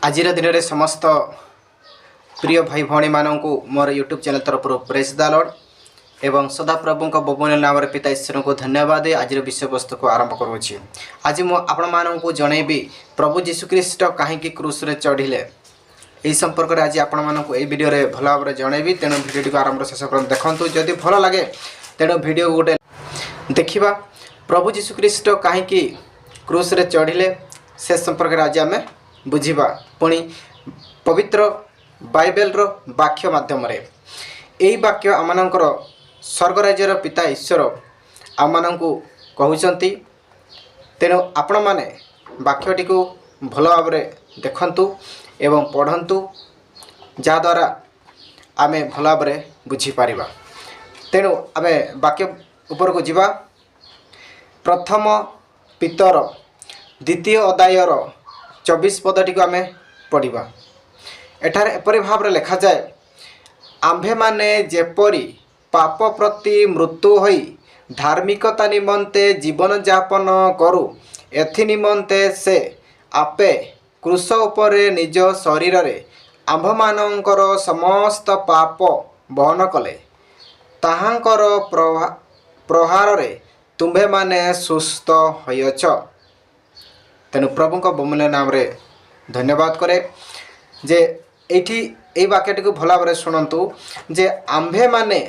ଆଜିର ଦିନରେ ସମସ୍ତ ପ୍ରିୟ ଭାଇ ଭଉଣୀମାନଙ୍କୁ ମୋର ୟୁଟ୍ୟୁବ୍ ଚ୍ୟାନେଲ୍ ତରଫରୁ ପ୍ରେସ୍ ଦ ଲର୍ଡ଼ ଏବଂ ସଦାପ୍ରଭୁଙ୍କ ବହୁମୂଲ୍ୟ ନାମରେ ପିତା ଈଶ୍ୱରଙ୍କୁ ଧନ୍ୟବାଦ ଦେଇ ଆଜିର ବିଷୟବସ୍ତୁକୁ ଆରମ୍ଭ କରୁଅଛି। ଆଜି ମୁଁ ଆପଣମାନଙ୍କୁ ଜଣେଇବି, ପ୍ରଭୁ ଯୀଶୁଖ୍ରୀଷ୍ଟ କାହିଁକି କ୍ରୁଶରେ ଚଢ଼ିଲେ। ଏହି ସମ୍ପର୍କରେ ଆଜି ଆପଣମାନଙ୍କୁ ଏହି ଭିଡ଼ିଓରେ ଭଲ ଭାବରେ ଜଣେଇବି। ତେଣୁ ଭିଡ଼ିଓଟିକୁ ଆରମ୍ଭରୁ ଶେଷ ପର୍ଯ୍ୟନ୍ତ ଦେଖନ୍ତୁ। ଯଦି ଭଲ ଲାଗେ, ତେଣୁ ଭିଡ଼ିଓ ଗୋଟେ ଦେଖିବା। ପ୍ରଭୁ ଯୀଶୁଖ୍ରୀଷ୍ଟ କାହିଁକି କ୍ରୁଶରେ ଚଢ଼ିଲେ, ସେ ସମ୍ପର୍କରେ ଆଜି ଆମେ ବୁଝିବା, ପୁଣି ପବିତ୍ର ବାଇବେଲର ବାକ୍ୟ ମାଧ୍ୟମରେ। ଏହି ବାକ୍ୟ ଆମମାନଙ୍କର ସ୍ୱର୍ଗ ରାଜ୍ୟର ପିତା ଈଶ୍ୱର ଆମମାନଙ୍କୁ କହୁଛନ୍ତି। ତେଣୁ ଆପଣମାନେ ବାକ୍ୟଟିକୁ ଭଲ ଭାବରେ ଦେଖନ୍ତୁ ଏବଂ ପଢ଼ନ୍ତୁ, ଯାହାଦ୍ୱାରା ଆମେ ଭଲ ଭାବରେ ବୁଝିପାରିବା। ତେଣୁ ଆମେ ବାକ୍ୟ ଉପରକୁ ଯିବା। ପ୍ରଥମ ପିତର ଦ୍ୱିତୀୟ ଅଧ୍ୟାୟର 24 ପଦଟିକୁ ଆମେ ପଢ଼ିବା। ଏଠାରେ ଏପରି ଭାବରେ ଲେଖାଯାଏ, "ଆମ୍ଭେମାନେ ଯେପରି ପାପ ପ୍ରତି ମୃତ୍ୟୁ ହୋଇ ଧାର୍ମିକତା ନିମନ୍ତେ ଜୀବନଯାପନ କରୁ, ଏଥି ନିମନ୍ତେ ସେ ଆପେ କ୍ରୁଶ ଉପରେ ନିଜ ଶରୀରରେ ଆମ୍ଭମାନଙ୍କର ସମସ୍ତ ପାପ ବହନ କଲେ। ତାହାଙ୍କର ପ୍ରହାରରେ ତୁମ୍ଭେମାନେ ସୁସ୍ଥ ହୋଇଅଛ।" ତେଣୁ ପ୍ରଭୁଙ୍କ ବହୁମୂଲ୍ୟ ନାମରେ ଧନ୍ୟବାଦ କରେ ଯେ ଏଇଠି ଏଇ ବାକ୍ୟଟିକୁ ଭଲ ଭାବରେ ଶୁଣନ୍ତୁ ଯେ ଆମ୍ଭେମାନେ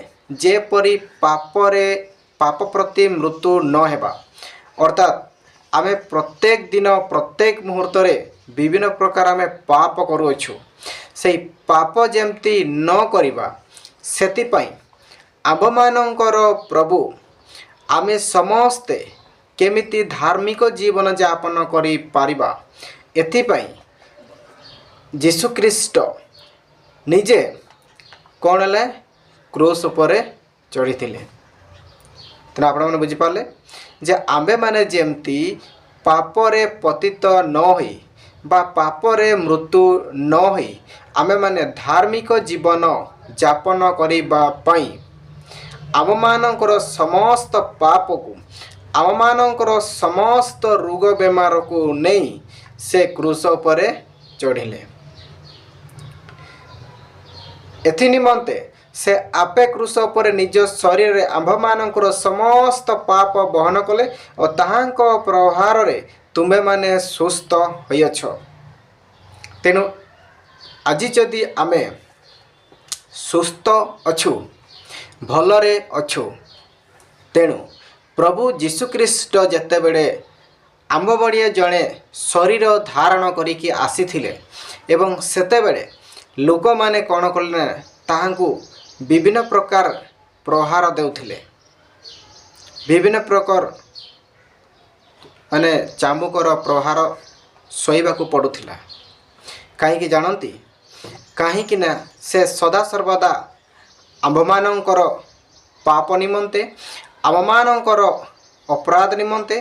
ଯେପରି ପାପ ପ୍ରତି ମୃତ୍ୟୁ ନ ହେବା, ଅର୍ଥାତ୍ ଆମେ ପ୍ରତ୍ୟେକ ଦିନ, ପ୍ରତ୍ୟେକ ମୁହୂର୍ତ୍ତରେ ବିଭିନ୍ନ ପ୍ରକାର ଆମେ ପାପ କରୁଅଛୁ। ସେଇ ପାପ ଯେମିତି ନ କରିବା, ସେଥିପାଇଁ ଆମ୍ଭମାନଙ୍କର ପ୍ରଭୁ ଆମେ ସମସ୍ତେ କେମିତି ଧାର୍ମିକ ଜୀବନଯାପନ କରିପାରିବା, ଏଥିପାଇଁ ଯୀଶୁଖ୍ରୀଷ୍ଟ ନିଜେ କ'ଣ ହେଲେ? କ୍ରୁଶ ଉପରେ ଚଢ଼ିଥିଲେ। ତେଣୁ ଆପଣମାନେ ବୁଝିପାରିଲେ ଯେ ଆମ୍ଭେମାନେ ଯେମିତି ପାପରେ ପତିତ ନ ହୋଇ ବା ପାପରେ ମୃତ୍ୟୁ ନ ହୋଇ ଆମେମାନେ ଧାର୍ମିକ ଜୀବନ ଯାପନ କରିବା ପାଇଁ ଆମମାନଙ୍କର ସମସ୍ତ ପାପକୁ, ଆମମାନଙ୍କର ସମସ୍ତ ରୋଗ ବେମାରକୁ ନେଇ ସେ କ୍ରୁଶ ଉପରେ ଚଢ଼ିଲେ। ଏଥି ନିମନ୍ତେ ସେ ଆପେ କ୍ରୁଶ ଉପରେ ନିଜ ଶରୀରରେ ଆମ୍ଭମାନଙ୍କର ସମସ୍ତ ପାପ ବହନ କଲେ ଓ ତାହାଙ୍କ ପ୍ରହାରରେ ତୁମ୍ଭେମାନେ ସୁସ୍ଥ ହୋଇଅଛ। ତେଣୁ ଆଜି ଯଦି ଆମେ ସୁସ୍ଥ ଅଛୁ, ଭଲରେ ଅଛୁ, ତେଣୁ ପ୍ରଭୁ ଯୀଶୁଖ୍ରୀଷ୍ଟ ଯେତେବେଳେ ଆମ୍ଭ ଭଳିଆ ଜଣେ ଶରୀର ଧାରଣ କରିକି ଆସିଥିଲେ ଏବଂ ସେତେବେଳେ ଲୋକମାନେ କ'ଣ କଲେ ନା ତାହାଙ୍କୁ ବିଭିନ୍ନ ପ୍ରକାର ପ୍ରହାର ଦେଉଥିଲେ, ବିଭିନ୍ନ ପ୍ରକାର ମାନେ ଚାମୁକର ପ୍ରହାର ସହିବାକୁ ପଡ଼ୁଥିଲା। କାହିଁକି ଜାଣନ୍ତି? କାହିଁକି ନା ସେ ସଦାସର୍ବଦା ଆମ୍ଭମାନଙ୍କର ପାପ ନିମନ୍ତେ, ଆମମାନଙ୍କର ଅପରାଧ ନିମନ୍ତେ,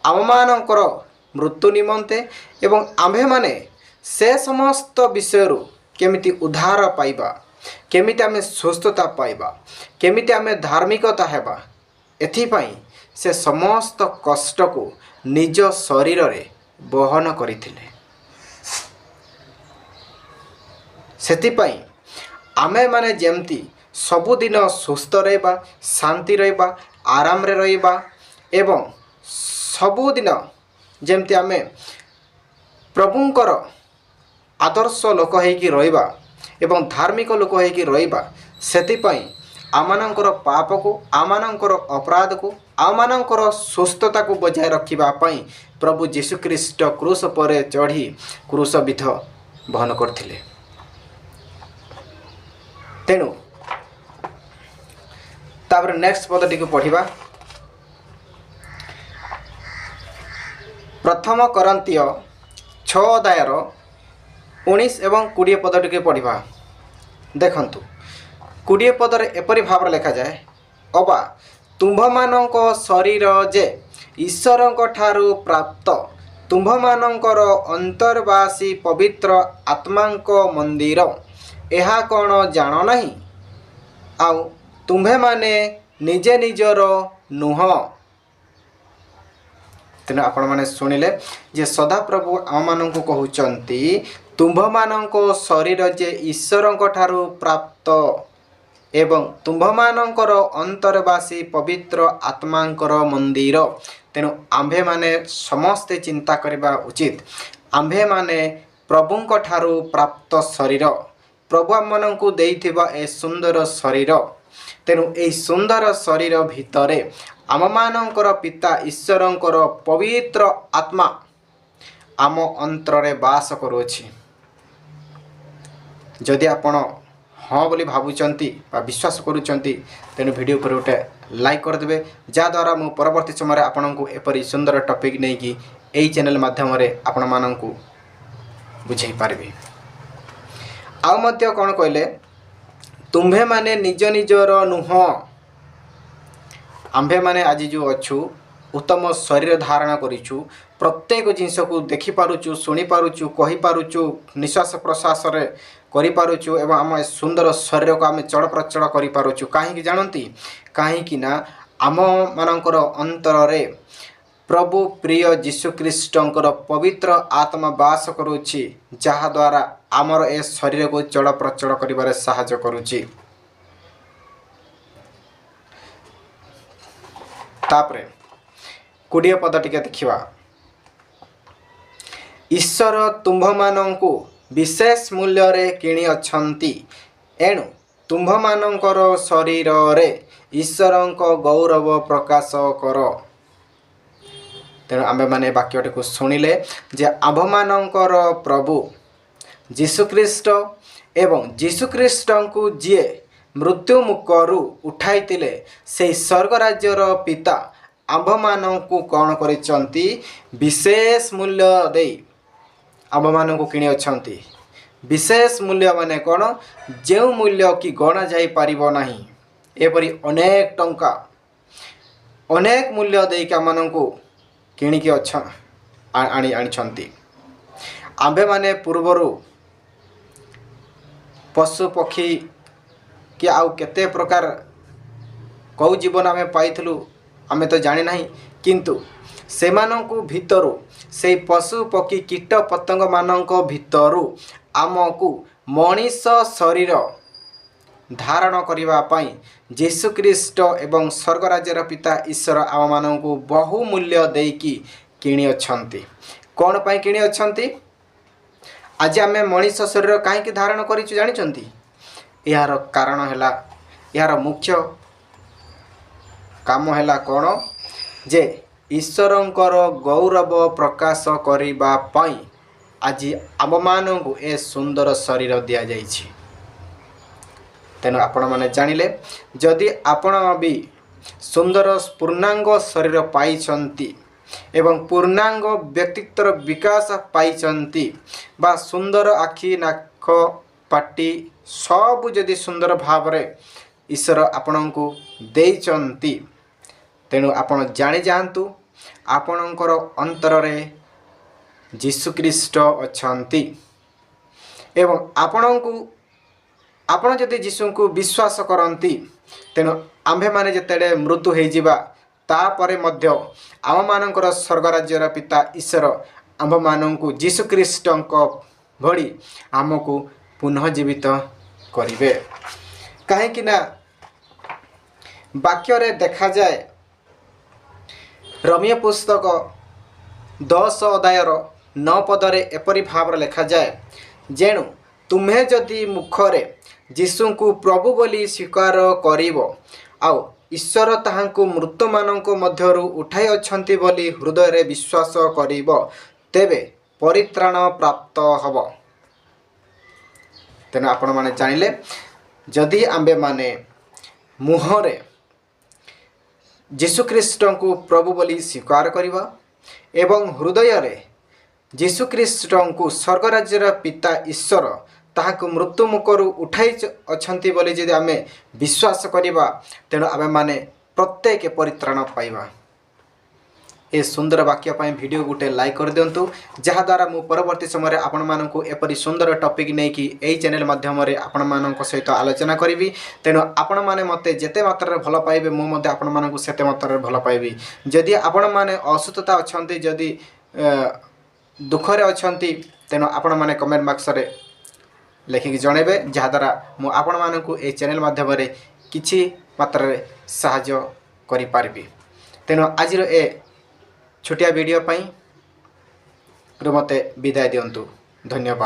ଆମମାନଙ୍କର ମୃତ୍ୟୁ ନିମନ୍ତେ ଏବଂ ଆମ୍ଭେମାନେ ସେ ସମସ୍ତ ବିଷୟରୁ କେମିତି ଉଦ୍ଧାର ପାଇବା, କେମିତି ଆମେ ସୁସ୍ଥତା ପାଇବା, କେମିତି ଆମେ ଧାର୍ମିକତା ହେବା, ଏଥିପାଇଁ ସେ ସମସ୍ତ କଷ୍ଟକୁ ନିଜ ଶରୀରରେ ବହନ କରିଥିଲେ। ସେଥିପାଇଁ ଆମେମାନେ ଯେମିତି ସବୁଦିନ ସୁସ୍ଥ ରହିବା, ଶାନ୍ତି ରହିବା, ଆରାମରେ ରହିବା ଏବଂ ସବୁଦିନ ଯେମିତି ଆମେ ପ୍ରଭୁଙ୍କର ଆଦର୍ଶ ଲୋକ ହେଇକି ରହିବା ଏବଂ ଧାର୍ମିକ ଲୋକ ହେଇକି ରହିବା, ସେଥିପାଇଁ ଆମମାନଙ୍କର ପାପକୁ, ଆମମାନଙ୍କର ଅପରାଧକୁ, ଆମମାନଙ୍କର ସୁସ୍ଥତାକୁ ବଜାୟ ରଖିବା ପାଇଁ ପ୍ରଭୁ ଯୀଶୁଖ୍ରୀଷ୍ଟ କ୍ରୁଶ ଉପରେ ଚଢ଼ି କ୍ରୁଶବିଧ ବହନ କରିଥିଲେ। ତେଣୁ ତାପରେ ନେକ୍ସଟ ପଦଟିକୁ ପଢ଼ିବା। ପ୍ରଥମ କରିନ୍ଥୀୟ 6 ଅଧ୍ୟାୟର 19 ଏବଂ 20 ପଦଟିକୁ ପଢ଼ିବା। ଦେଖନ୍ତୁ, 20 ପଦରେ ଏପରି ଭାବରେ ଲେଖାଯାଏ, "ଅବା ତୁମ୍ଭମାନଙ୍କ ଶରୀର ଯେ ଈଶ୍ୱରଙ୍କ ଠାରୁ ପ୍ରାପ୍ତ ତୁମ୍ଭମାନଙ୍କର ଅନ୍ତର୍ବାସୀ ପବିତ୍ର ଆତ୍ମାଙ୍କ ମନ୍ଦିର, ଏହା କ'ଣ ଜାଣ ନାହିଁ? ଆଉ ତୁମ୍ଭେମାନେ ନିଜେ ନିଜର ନୁହଁ।" ତେଣୁ ଆପଣମାନେ ଶୁଣିଲେ ଯେ ସଦାପ୍ରଭୁ ଆମମାନଙ୍କୁ କହୁଛନ୍ତି, ତୁମ୍ଭମାନଙ୍କ ଶରୀର ଯେ ଈଶ୍ୱରଙ୍କ ଠାରୁ ପ୍ରାପ୍ତ ଏବଂ ତୁମ୍ଭମାନଙ୍କର ଅନ୍ତର୍ବାସୀ ପବିତ୍ର ଆତ୍ମାଙ୍କର ମନ୍ଦିର। ତେଣୁ ଆମ୍ଭେମାନେ ସମସ୍ତେ ଚିନ୍ତା କରିବା ଉଚିତ, ଆମ୍ଭେମାନେ ପ୍ରଭୁଙ୍କ ଠାରୁ ପ୍ରାପ୍ତ ଶରୀର, ପ୍ରଭୁ ଆମମାନଙ୍କୁ ଦେଇଥିବା ଏ ସୁନ୍ଦର ଶରୀର। ତେଣୁ ଏହି ସୁନ୍ଦର ଶରୀର ଭିତରେ ଆମମାନଙ୍କର ପିତା ଈଶ୍ୱରଙ୍କର ପବିତ୍ର ଆତ୍ମା ଆମ ଅନ୍ତରରେ ବାସ କରୁଅଛି। ଯଦି ଆପଣ ହଁ ବୋଲି ଭାବୁଛନ୍ତି ବା ବିଶ୍ୱାସ କରୁଛନ୍ତି, ତେଣୁ ଭିଡ଼ିଓ ଉପରେ ଗୋଟେ ଲାଇକ୍ କରିଦେବେ, ଯାହାଦ୍ୱାରା ମୁଁ ପରବର୍ତ୍ତୀ ସମୟରେ ଆପଣଙ୍କୁ ଏପରି ସୁନ୍ଦର ଟପିକ୍ ନେଇକି ଏଇ ଚ୍ୟାନେଲ୍ ମାଧ୍ୟମରେ ଆପଣମାନଙ୍କୁ ବୁଝାଇ ପାରିବି। ଆଉ ମଧ୍ୟ କ'ଣ କହିଲେ? ତୁମ୍ଭେମାନେ ନିଜ ନିଜର ନୁହଁ। ଆମ୍ଭେମାନେ ଆଜି ଯେଉଁ ଅଛୁ, ଉତ୍ତମ ଶରୀର ଧାରଣ କରିଛୁ, ପ୍ରତ୍ୟେକ ଜିନିଷକୁ ଦେଖିପାରୁଛୁ, ଶୁଣିପାରୁଛୁ, କହିପାରୁଛୁ, ନିଶ୍ୱାସ ପ୍ରଶ୍ୱାସରେ କରିପାରୁଛୁ ଏବଂ ଆମ ଏ ସୁନ୍ଦର ଶରୀରକୁ ଆମେ ଚଳପ୍ରଚଳ କରିପାରୁଛୁ। କାହିଁକି ଜାଣନ୍ତି? କାହିଁକି ନା ଆମମାନଙ୍କର ଅନ୍ତରରେ ପ୍ରଭୁ ପ୍ରିୟ ଯୀଶୁଖ୍ରୀଷ୍ଟଙ୍କର ପବିତ୍ର ଆତ୍ମା ବାସ କରୁଛି, ଯାହାଦ୍ୱାରା ଆମର ଏ ଶରୀରକୁ ଚଳପ୍ରଚଳ କରିବାରେ ସାହାଯ୍ୟ କରୁଛି। ତାପରେ 20 ପଦ ଟିକେ ଦେଖିବା। ଈଶ୍ୱର ତୁମ୍ଭମାନଙ୍କୁ ବିଶେଷ ମୂଲ୍ୟରେ କିଣିଅଛନ୍ତି, ଏଣୁ ତୁମ୍ଭମାନଙ୍କର ଶରୀରରେ ଈଶ୍ୱରଙ୍କ ଗୌରବ ପ୍ରକାଶ କର। ତେଣୁ ଆମ୍ଭେମାନେ ବାକ୍ୟଟିକୁ ଶୁଣିଲେ ଯେ ଆମ୍ଭମାନଙ୍କର ପ୍ରଭୁ ଯୀଶୁଖ୍ରୀଷ୍ଟ ଏବଂ ଯୀଶୁଖ୍ରୀଷ୍ଟଙ୍କୁ ଯିଏ ମୃତ୍ୟୁ ମୁଖରୁ ଉଠାଇଥିଲେ, ସେହି ସ୍ୱର୍ଗ ରାଜ୍ୟର ପିତା ଆମ୍ଭମାନଙ୍କୁ କ'ଣ କରିଛନ୍ତି? ବିଶେଷ ମୂଲ୍ୟ ଦେଇ ଆମ୍ଭମାନଙ୍କୁ କିଣିଅଛନ୍ତି। ବିଶେଷ ମୂଲ୍ୟ ମାନେ କ'ଣ? ଯେଉଁ ମୂଲ୍ୟ କି ଗଣା ଯାଇପାରିବ ନାହିଁ, ଏପରି ଅନେକ ଟଙ୍କା, ଅନେକ ମୂଲ୍ୟ ଦେଇକି ଆମମାନଙ୍କୁ କିଣିକି ଆଣି ଆଣିଛନ୍ତି। ଆମ୍ଭେମାନେ ପୂର୍ବରୁ ପଶୁ ପକ୍ଷୀ କି ଆଉ କେତେ ପ୍ରକାର କେଉଁ ଜୀବନ ଆମେ ପାଇଥିଲୁ ଆମେ ତ ଜାଣିନାହିଁ, କିନ୍ତୁ ସେମାନଙ୍କୁ ଭିତରୁ, ସେଇ ପଶୁ ପକ୍ଷୀ କୀଟ ପତଙ୍ଗମାନଙ୍କ ଭିତରୁ ଆମକୁ ମଣିଷ ଶରୀର ଧାରଣ କରିବା ପାଇଁ ଯୀଶୁଖ୍ରୀଷ୍ଟ ଏବଂ ସ୍ୱର୍ଗରାଜ୍ୟର ପିତା ଈଶ୍ୱର ଆମମାନଙ୍କୁ ବହୁ ମୂଲ୍ୟ ଦେଇକି କିଣିଅଛନ୍ତି। କ'ଣ ପାଇଁ କିଣିଅଛନ୍ତି? ଆଜି ଆମେ ମଣିଷ ଶରୀର କାହିଁକି ଧାରଣ କରିଛୁ ଜାଣିଛନ୍ତି? ଏହାର କାରଣ ହେଲା, ଏହାର ମୁଖ୍ୟ କାମ ହେଲା କ'ଣ ଯେ ଈଶ୍ୱରଙ୍କର ଗୌରବ ପ୍ରକାଶ କରିବା ପାଇଁ ଆଜି ଆମମାନଙ୍କୁ ଏ ସୁନ୍ଦର ଶରୀର ଦିଆଯାଇଛି। ତେଣୁ ଆପଣମାନେ ଜାଣିଲେ, ଯଦି ଆପଣ ବି ସୁନ୍ଦର ପୂର୍ଣ୍ଣାଙ୍ଗ ଶରୀର ପାଇଛନ୍ତି ଏବଂ ପୂର୍ଣ୍ଣାଙ୍ଗ ବ୍ୟକ୍ତିତ୍ୱର ବିକାଶ ପାଇଛନ୍ତି ବା ସୁନ୍ଦର ଆଖି, ନାକ, ପାଟି ସବୁ ଯଦି ସୁନ୍ଦର ଭାବରେ ଈଶ୍ୱର ଆପଣଙ୍କୁ ଦେଇଛନ୍ତି, ତେଣୁ ଆପଣ ଜାଣିଯାଆନ୍ତୁ ଆପଣଙ୍କର ଅନ୍ତରରେ ଯୀଶୁଖ୍ରୀଷ୍ଟ ଅଛନ୍ତି ଏବଂ ଆପଣ ଯଦି ଯୀଶୁଙ୍କୁ ବିଶ୍ୱାସ କରନ୍ତି, ତେଣୁ ଆମ୍ଭେମାନେ ଯେତେବେଳେ ମୃତ୍ୟୁ ହେଇଯିବା, ତାପରେ ମଧ୍ୟ ଆମମାନଙ୍କର ସ୍ୱର୍ଗରାଜ୍ୟର ପିତା ଈଶ୍ୱର ଆମ୍ଭମାନଙ୍କୁ ଯୀଶୁଖ୍ରୀଷ୍ଟଙ୍କ ଭଳି ଆମକୁ ପୁନଃଜୀବିତ କରିବେ। କାହିଁକି ନା ବାକ୍ୟରେ ଦେଖାଯାଏ, ରୋମୀୟ ପୁସ୍ତକ 10 ଅଧ୍ୟାୟର 9 ପଦରେ ଏପରି ଭାବରେ ଲେଖାଯାଏ, ଯେଣୁ ତୁମ୍ଭେ ଯଦି ମୁଖରେ ଯୀଶୁଙ୍କୁ ପ୍ରଭୁ ବୋଲି ସ୍ୱୀକାର କରିବ ଆଉ ଈଶ୍ୱର ତାହାଙ୍କୁ ମୃତମାନଙ୍କ ମଧ୍ୟରୁ ଉଠାଇ ଅଛନ୍ତି ବୋଲି ହୃଦୟରେ ବିଶ୍ୱାସ କରିବ, ତେବେ ପରିତ୍ରାଣ ପ୍ରାପ୍ତ ହେବ। ତେଣୁ ଆପଣମାନେ ଜାଣିଲେ, ଯଦି ଆମ୍ଭେମାନେ ମୁହଁରେ ଯୀଶୁଖ୍ରୀଷ୍ଟଙ୍କୁ ପ୍ରଭୁ ବୋଲି ସ୍ୱୀକାର କରିବା ଏବଂ ହୃଦୟରେ ଯୀଶୁଖ୍ରୀଷ୍ଟଙ୍କୁ ସ୍ୱର୍ଗରାଜ୍ୟର ପିତା ଈଶ୍ୱର ତାହାକୁ ମୃତ୍ୟୁ ମୁଖରୁ ଉଠାଇ ଅଛନ୍ତି ବୋଲି ଯଦି ଆମେ ବିଶ୍ୱାସ କରିବା, ତେଣୁ ଆମେମାନେ ପ୍ରତ୍ୟେକ ପରିତ୍ରାଣ ପାଇବା। ଏ ସୁନ୍ଦର ବାକ୍ୟ ପାଇଁ ଭିଡ଼ିଓ ଗୋଟେ ଲାଇକ୍ କରିଦିଅନ୍ତୁ, ଯାହାଦ୍ୱାରା ମୁଁ ପରବର୍ତ୍ତୀ ସମୟରେ ଆପଣମାନଙ୍କୁ ଏପରି ସୁନ୍ଦର ଟପିକ୍ ନେଇକି ଏଇ ଚ୍ୟାନେଲ୍ ମାଧ୍ୟମରେ ଆପଣମାନଙ୍କ ସହିତ ଆଲୋଚନା କରିବି। ତେଣୁ ଆପଣମାନେ ମୋତେ ଯେତେ ମାତ୍ରାରେ ଭଲ ପାଇବେ, ମୁଁ ମଧ୍ୟ ଆପଣମାନଙ୍କୁ ସେତେ ମାତ୍ରାରେ ଭଲ ପାଇବି। ଯଦି ଆପଣମାନେ ଅସୁସ୍ଥତା ଅଛନ୍ତି, ଯଦି ଦୁଃଖରେ ଅଛନ୍ତି, ତେଣୁ ଆପଣମାନେ କମେଣ୍ଟ ବାକ୍ସରେ ଲେଖିକି ଜଣାଇବେ, ଯାହାଦ୍ୱାରା ମୁଁ ଆପଣମାନଙ୍କୁ ଏହି ଚ୍ୟାନେଲ୍ ମାଧ୍ୟମରେ କିଛି ମାତ୍ରାରେ ସାହାଯ୍ୟ କରିପାରିବି। ତେଣୁ ଆଜିର ଏ ଛୋଟିଆ ଭିଡ଼ିଓ ପାଇଁ ରୁ ମୋତେ ବିଦାୟ ଦିଅନ୍ତୁ। ଧନ୍ୟବାଦ।